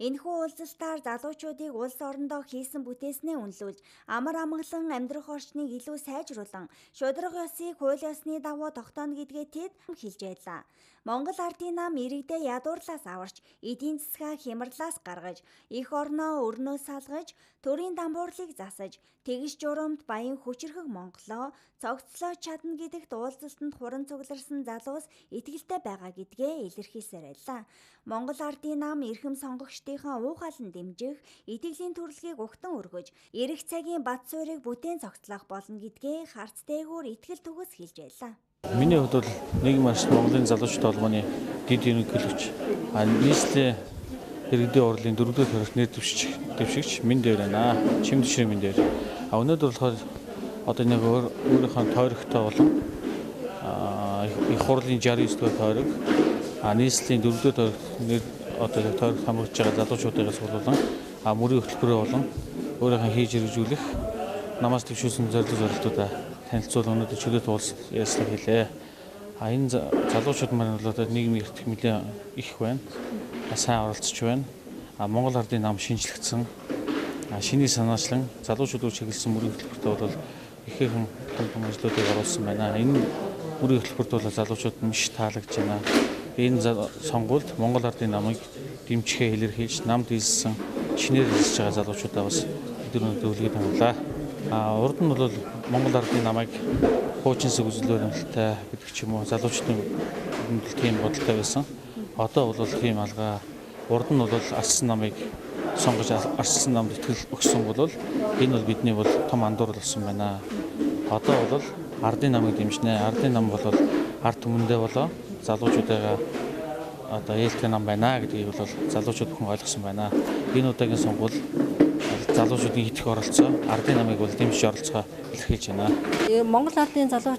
Энэхүү уулзалтаар залуучуудыг улс орондоо хийсэн бүтээснээ үнэлүүлж, амар амгалан амьдрах орчныг илүү сайжруулан, шударга ёсыг хууль ёсны дагуу тогтооно гэдгээ тэд хэлж байлаа. Монгол ардын нам иргэдээ ядуурлаас аварч, эдийн засгаа хямралаас гаргаж, эх орноо өрнөөс салгаж, төрийн дампуурлыг засаж, тэгш журамд баян хүчирхэг Монголоо цогцлоож чадна гэдэгт уулзалтанд хуран цугларсан залуус итгэлтэй байгаа гэдгээ илэрхийлсээр байлаа. Монгол ардын нам эрхэм сонгогчдынхаа уухалан дэмжих, итгэлийн төрөлгийг угтан өргөж, ирэх цагийн бат суурийг бүтээн цогцлоох болно гэдгээ харц дээгүүр итгэл төгс хэлж байлаа. Миний хувьд бол нийгэм арч Монголын залуучууд холбооны дэд ерөнхийлөгч, нийслэлийн иргэдийн хурлын дөрөвдүгээр тойрогт нэр дэвшигч Минд дээр байна. Чим төшрийн Минд дээр. Өнөөдөр болохоор одоо нэг өөрийнхөө тойрогтой болон их хурлын 69 дугаар тойрог, нийслэлийн дөрөвдүгээр тойрогт нэр одоо тойрогт хамрагдж байгаа залуучуудыг цуглуулан мөрийн хөтөлбөрөө болон өөрийнхөө хийж хэрэгжүүлэх намаас дэвшүүлсэн зорилго зорилтуудаа танилцуул өнөөдөр чөлөөт уулзалт ярьцлага хийлээ. Энэ залуучууд маань бол одоо нийгмийн эрх нэлээд их байна. Сайн оролцож байна. Монгол ардын нам шинжлэгдсэн, шинийг санаачлан залуучууд руу чиглэсэн мөрийн хөтөлбөртөө бол ихээхэн том том ажлуудыг оруулсан байна. Энэ мөрийн хөтөлбөрт бол залуучууд маш таалагдж байна. Энэ сонгуульд Монгол ардын намыг дэмжихээ илэрхийлж, намд нийлсэн, шинээр нийлж байгаа залуучуудаа бас бид нар зөвлөгөө тавилаа. Урд нь бол Монгол ардын намайг хуучинсаг үзэл баримталтай гэдэг ч юм уу залуучдын хүндэл тийм бодолтой байсан. Одоо бол тийм алгаа. Урд нь бол арчсан намыг сонгож арчсан намд итгэл өгсөн бол энэ бол бидний бол том андуурал болсон байна. Одоо бол ардын намыг дэмжинэ. Ардын нам бол ард түмэндээ болоо залуучуудаа одоо ээлтэй нам байна гэдгийг бол залуучууд бүхэн ойлгосон байна. Энэ удаагийн сонгуул залуучуудын итгэх оролцоо, ардын намыг бол дэмжиж оролцохоо илэрхийлж байна. Монгол ардын залуу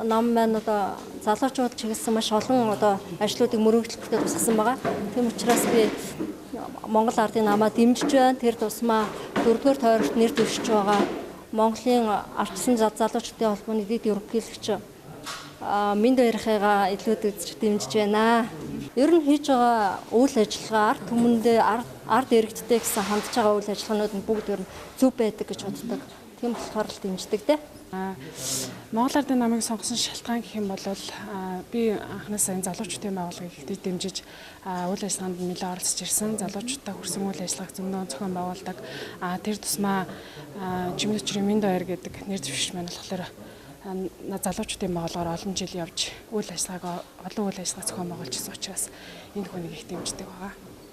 нам маань одоо залуучууд чиглэсэн маш олон одоо ажлуудыг мөрийн хөтөлбөртөө тусгасан байгаа. Тийм учраас би Монгол ардын намаа дэмжиж байна. Тэр тусмаа дөрөвдүгээр тойрогт нэр дэвшиж байгаа Монголын ардчилсан залуучдын холбооны дэд ерөнхийлөгч Минд баярхыгаа илүүд үзэж дэмжиж байна. Ер нь хийж байгаа үйл ажиллагаа ард түмэндээ ард иргэдтэй гэсэн хандж байгаа үйл ажиллагаанууд нь бүгд ер нь зөв байдаг гэж боддог. Тийм болохоор л дэмждэг дээ. Монгол ардын намыг сонгосон шалтгаан гэх юм бол би анхнаасаа энэ залуучдын байгууллагыг ихтэй дэмжиж үйл ажиллагаанд нэлээд оролцож ирсэн. Залуучуудаа хүрсэн үйл ажиллагааг зөндөө зохион байгуулдаг. Тэр тусмаа Чимэд өчрийн Минд баяр гэдэг нэр дэвшигч маань болохоор залуучдын байгууллагаар олон жил явж үйл ажиллагааг олон үйл ажиллагаа зохион байгуулж ирсэн учраас энэ хүнийг их дэмждэг байгаа.